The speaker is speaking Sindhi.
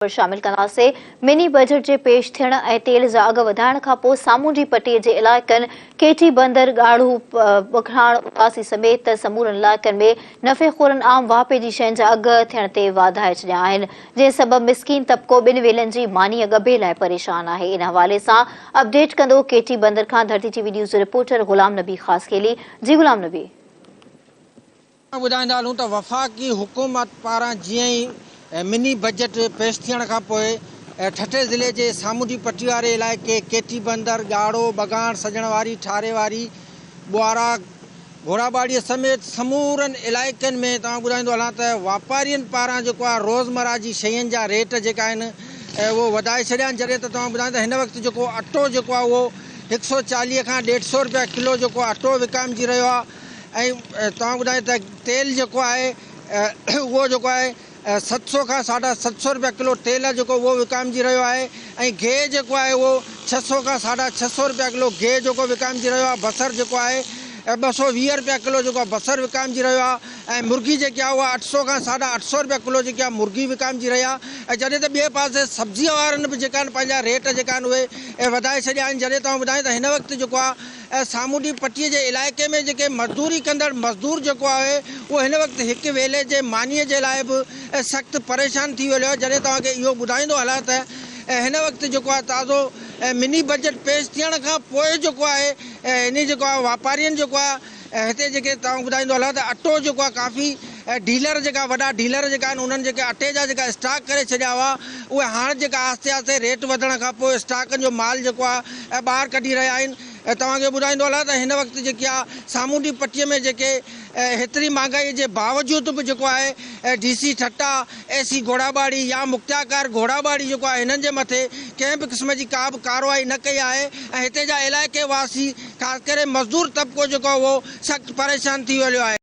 شامل ڪنداسين، مني بجيٽ جي پيش ٿيڻ ۽ تيل جا اگهه وڌائڻ کانپوء سامونڊي پٽي جي علائقن ڪيٽي بندر، ڳاڙهو، ٻگهراڻ، اتاسي سميت سمورن علائقن ۾ نفعي خورن عام واهپي جي شين جا اگهه ٿيڻ تي واڌائي ڇڏيا آهن، جنهن سبب مسڪين طبقو ٻن ويلن جي مانيء ڳڀي لاء پريشان آهي، ان حوالي سان اپڊيٽ ڪندو ڪيٽي بندر کان ڌرتي ٽي وي نيوز جو رپورٽر غلام نبي خاصخيلي، جي غلام نبي. ٻڌائيندا هلون ته وفاقي حڪومت پاران جيئن ئي مني بجيٽ پيش ٿيڻ کانپوء ٺٽي ضلعي جي سامونڊي پٽي واري علائقي ڪيٽي بندر، ڳاڙهو، ٻگهاڻ، سڄڻ واري، ٺاري واري، ٻوارا، گهوڙاٻاڙي سميت سمورن علائقن ۾ توهان ٻڌائيندو هلان ته واپارين پاران جيڪو آهي روزمره جي شين جا ريٽ جيڪا آهن اهو وڌائي ڇڏيا آهن جڏهن ته توهان ٻڌائين ته هن وقت جيڪو اٽو جيڪو آهي اهو هڪ سئو 40 کان ڏيڍ سئو رپيا ڪلو جيڪو اٽو وڪامجي رهيو آهي ۽ توهان ٻڌايو ته تيل جيڪو آهي اهو جيڪو آهي 700 کان ساڍا 700 رپيا ڪلو تيل آهي جيڪو اهو وڪامجي رهيو آهي ۽ گيهه جيڪو آهي اهو 600 کان ساڍا 600 رپيا ڪلو گيهه جيڪو وڪامجي رهيو آهي بصر جيڪو آهي 220 رپيا ڪلو جيڪو آهي بصر وڪامجي رهيو آهي ۽ مرغي جيڪي آهي اها 800 کان ساڍا 800 رپيا ڪلو جيڪي آهي مرغي وڪامجي رهي آهي ۽ جڏهن ته ٻئي پاسي سبزي وارن به جيڪا آهن پنهنجا ريٽ جيڪا آهن اهي وڌائي ڇڏيا آهن جڏهن توهان ٻڌايو ته هن وقت جيڪو آهي ۽ سامونڊي پٽي جي علائقي ۾ جيڪي مزدوري ڪندڙ مزدور جيڪو آهي اهو هن وقت هڪ ويلي جي مانيء جي لاء به سخت پريشان ٿي ويو آهي جڏهن توهان کي اهو ٻڌائيندو هلان ته هن وقت جيڪو آهي تازو مني بجيٽ پيش ٿيڻ کان پوء جيڪو آهي انهي جيڪو آهي واپارين جيڪو آهي هتي جيڪي توهان ٻڌائيندو هلان ته اٽو جيڪو آهي ڪافي ڊيلر جيڪا وڏا ڊيلر جيڪا آهن انهن جيڪي اٽي جا جيڪا اسٽاڪ ڪري ڇڏيا هئا اهي هاڻ جيڪا آهستي آهستي ريٽ وڌڻ کان پوء اسٽاڪن جو مال جيڪو آهي ٻاهر ڪڍي رهيا آهن ۽ توهان کي ٻڌائيندو هلان ته هن وقت جيڪي آهي سامونڊي پٽي ۾ جيڪي هيتري مهانگائي جي باوجود به جيڪو آهي D C Thatta A C Ghorabari يا مختيارڪار گهوڙاٻاڙي جيڪو آهي هنن جي مٿي ڪنهن به قسم جي ڪا به ڪارروائي نه ڪئي آهي ۽ هتي جا علائقي واسي خاص ڪري مزدور طبقو جيڪو آهي اهو سخت پريشان ٿي ويو آهي.